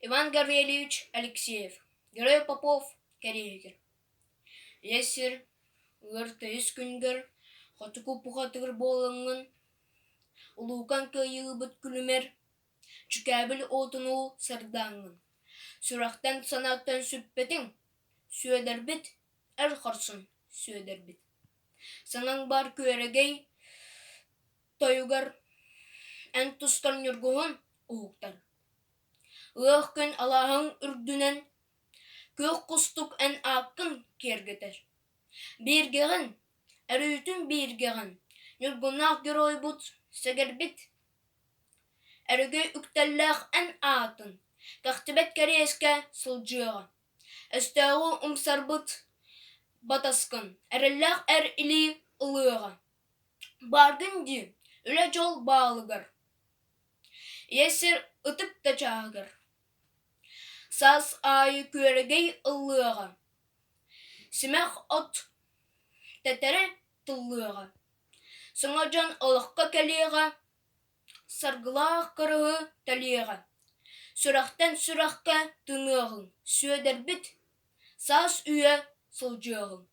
Иван Гаврильевич Алексеев, Герой Попов кэриэһигэр Ийэ сир ыар тыйыс күнгэр хотугу бухатыыр буолаҥҥын, улуукан кыайыыбыт күлүмэр Чүкээбил уотунуу сырдааҥҥын, сүрэхтэн санааттан сүппэтиҥ, Сүөдэрбит, эр хорсун Сүөдэрбит Саҥаҥ баар күөрэгэй тойугар эн тустар ньургуһун уһуктар. Ыах күн алааһыҥ үрдүнэн күөх кустук эн ааккын киэргэтэр. Бииргэҕин, өрүүтүн бииргэҕин, ньургуннаах геройбут сэгэрбит. Өрөгөй үктэллээх эн аатын, кэхтибэт кэриэскэ сылдьыаҕа. Өстөөҕү умсарбыт батаскын, эрэллээх эр илии ылыаҕа. Бааргын дии, үлэ-дьол баалыгар, ийэ сир ытык да чааһыгар. Саас аайы күөрэгэй ыллыаҕа, симэх от тэтэрэ тыллыаҕа, саҥа дьон олоххо кэлиэҕэ, саргылаах кырыһы тэлиэҕэ, сүрэхтэн сүрэххэ тыныаҕыҥ, Сүөдэрбит, саас үйэ сылдьыаҕыҥ.